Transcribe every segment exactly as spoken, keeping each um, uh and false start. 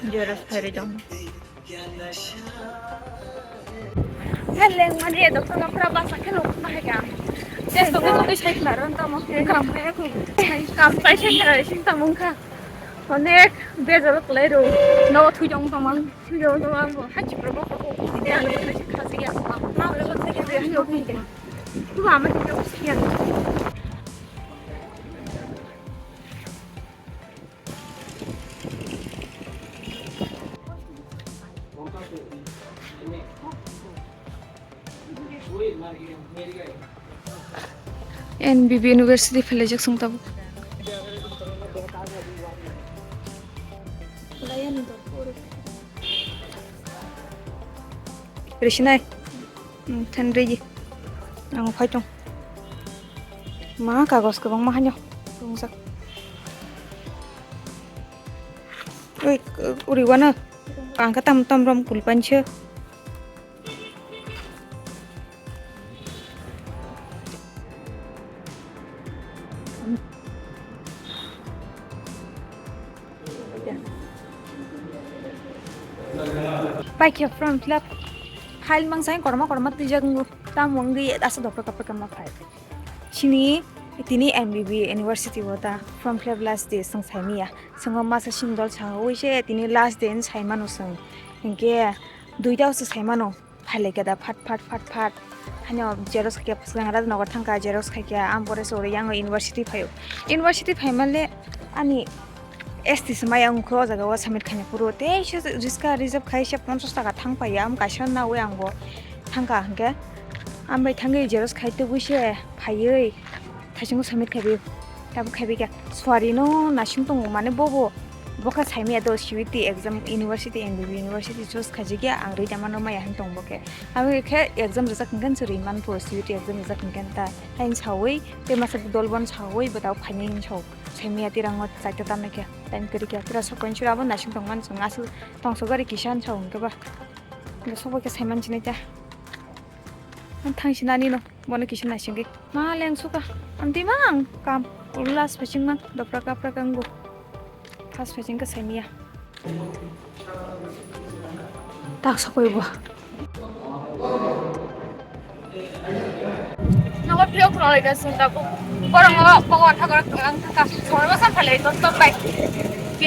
Jeros phairi tong. Heleng mani edo kama pura basa khe lok bahai ka. Tes to ko sai khna ron tamo. Kam kaya ko. Kam sai sai khna sing tamo kha. Onek bejal klai ro. No thui jong tamo. Thui jong tamo. Hachi pro ko ko. Ide alo ko sai khasi ya. Ma ko sai ya. Tu ama ke ko sai ya. N B B University phalajak song tabuk. Risinai. Hmm, thanrigi. Ang phai tong. Ma kagos kwbangma haino tongjak. Oi, uri wano. Ang khe tam tam rom kulpancho. Paikhe form fill up. File mang sai korma korma twijak wngo. Tamo wngwi asa dopra kapra kama file. Chini tini M B B University o ta form fill up last day swng saimiya. Swngma masa sindol sawi se tini last day ni saimano swng. Hinkhe duita o se saimano. Phailai khe da phat phat phat phat. Haino xerox khaikhe swkang rat nogo thangkha xerox khaikhe, am pore se oro yang university phaio. University phaimale ani S T se maya wngkhe o jaga o submit khaina phuru. Tei se riska reserve khai se ponchash taka thang phaiya, am kaisa nawi ang bo thangkha hinkhe. Am bai thangwi xerox khai tubui se phaiwi. Thaichungo submit khaibi, tabuk khaibi khe suari no nasing tongo, mane bobo bokha saimaya do C U E T exam university, M B B university choose khaijikya ang rwi tongmano maya hin tong bokhe. Abo khe exam rijak hinkhe se rwi manpho, C U E T exam rijak hinkhe ta hain sawi tei masa dol bon sawi bwtao phaini hin sao saimaya tirango chaita tamnai khe time kwrwi khe tira sok koin sura abo nasing tongmani chwng aswk tongso gari kisa hin sao hinkhe ba sobo khe saiman sinai ta. Ang thang sinani no. Bono kisa naisingwi ma leng suka. Amtwi ma ang kam. Uru last phaising ma dopra kapra kanggo. First phaising ka saimiya. Tak sokoi bo. Nogo phiyok rwlai ka sung tabuk. Borok nogo bogo thagor ang thaka. Sorba sa phalai ton ton bai.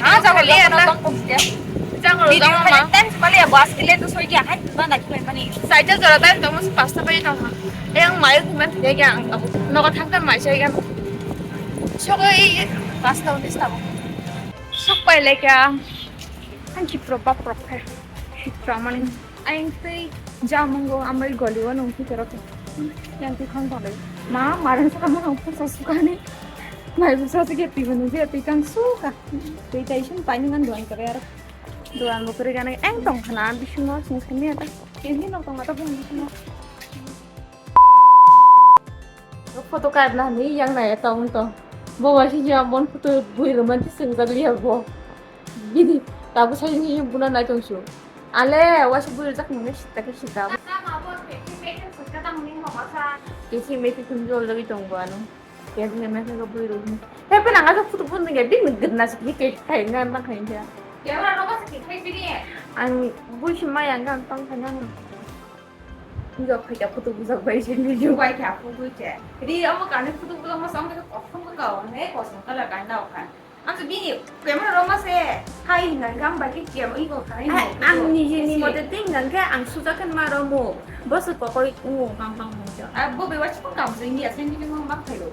Ah, jang le na. Jang le jang ma. Ten pale bas kile to soi kya hai ba na kile mani. Saita jora time tongmo se pasta bai tongma. Yang mai kuman thike kya ang tabo. Nogo thangtan mai sai kya. Sogoi pasta unis tabo. Sok pai le kya. Ang chipro bap rok khe. Chipro mani. Ang tei jamungo amai goli wa nung thike rok. Yang tu khang tole. Ma maran sa ma ang pasa sukani. Mai bu sa ke pi bani je pi kang suka. Tei tai sum pai ngan duan kare ar. Duan bo kare gana eng tong khana bisingo sung sung ni ata. Ini nok tong ata bung bisingo. Photo kaitna ni yang nai tong tong. Bo wasi jia mon photo bui romantic sung jak liya bo. Bini tabu sai ni buna nai tong su. Ale wasi bui jak ni sita ke sita. Kisi mesi kun jol jagi tong bo ano. Kesi mesi ko bui ro. Hepe nang asa photo pun nge bini gna sik ke kai na na kai ja. Ang bui sima yang kan tong kai na. Bujak phaikha photo bujak bai se video. Bai kha photo se. Ri omo kani photo bujak ma sam ka kosom ka ka ne kosom ka la kai na kha. Ang se bini camera ro ma se hai hinga gam bai ke kiam i ko khai. Ang ni je ni mote ting nang khe ang suja kan ma ro mo. Bo se kokoi u mang mang mo ja. A bo be wa chipon kam se ni asen ni mo mang khai ro.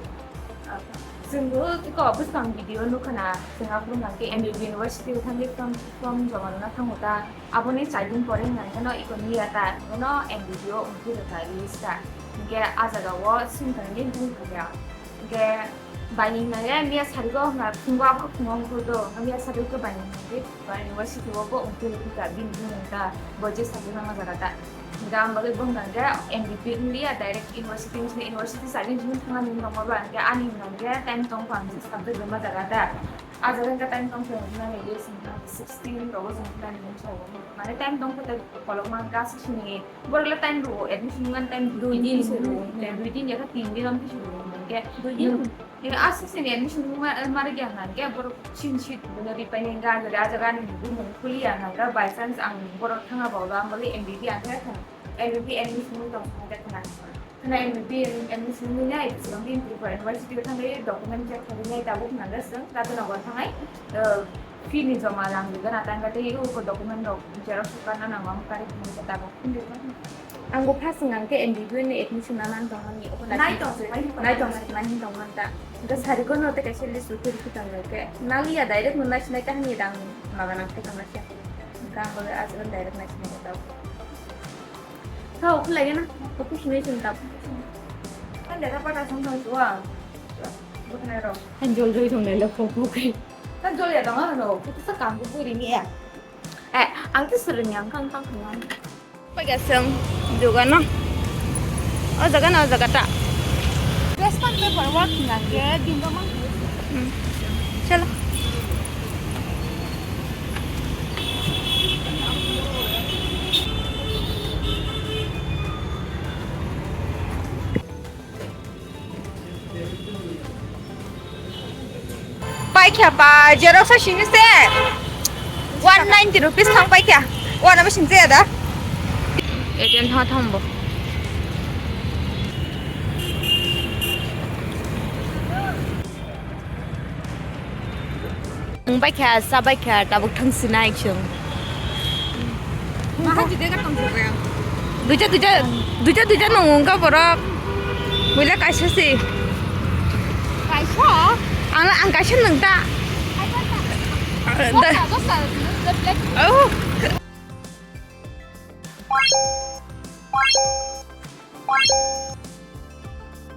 Chwng bo iko bwskang video nukha na, chwng aphuru hwnkha khe M B B University o thangwi form, form joma rwna thango ta. Aboni chai din pore hwnkha khe no iko niya ta, hwnkhe no M B B o wngkhe rwkha list ta. Hwnkhe ah jaga o sing thangwi bung thangya. Hwnkhe baini hwnkha khe miya sarigo hwnkha phungo aphuru phungo wngkhe do, miya sarigo khe baini hwnkha khe University o bo wngkhe rwkha bini bumung ta, bo je sarigo nangma jaga ta. Hingke ang bagwi bung nang khe M B B wng liya, direct university wng sini, university side wng sini thangna nini nongma ba, hingke ani hwnka hingke time tong kha ang subject rwma jaga ta. Ah jaga hingke time tong khe wng nani list wng kha sixteen rogo chwng nani mung sago. Mane time tong khe tei kolokma hingke aswk sini borok le time rwo, admission wng nani time dui din se rwo, dui din ya khe tin din am khe se rwo hingke dui din. Ini aswk sini admission ma-, mari gyan nang ke borok sin seat buno ripai ni ga jora jaga ni bumung kuli ya nang ga by chance ang borok thanga ba ba ang bali M B B ang khe thang M B B admission tong thang khe thang. Khna M B B admission ni nai, Tripura University o thangwi document check khainai tabuk nang swng, Ratanagar thangai, uh, fee ni joma lang rwgana tangka tei eko document rok xerox kharna nango, ang kari khainai tabuk. Ang bo first wngkha khe M B B ni admission na nang tongmani, abo nai tong swk mani tong manta. Hingke sari kono tei kaisa list rwkhe rwkhe tong khe, naliya direct no naisinai kaham ni dang maga nang khe tong naikhe. Hingke ang bo aswk direct naisinai tabuk. Kau khulai gana, kau khulai sini tap. Kan dia dapat asam sama suang. Bukan ero. Kan jol jol dong lele kau kau kai. Kan jol ya dong ano, kita sekam kau kau ini ya. Eh, ang tu sering yang kang kang kang. Pagasang juga no. Oh, jaga no, jaga ta. Best part paper work nang ke, din dong mang. Hmm. Chalo. Paikha ba, xerox sa sini se. One ninety rupees thang paikha. One abo sini se da. Agent ha thambo. Ang bai kha, sa bai kha, tabuk thang sinai chwng. Maha jide ka tong jide. Duja, duja, duja, duja nung wngkha borok. Buila kaisa si. Kaisa? Ang, ang kaisa nung ta. Kaisa ta. Da. Dosa, dosa, dosa, black. Oh.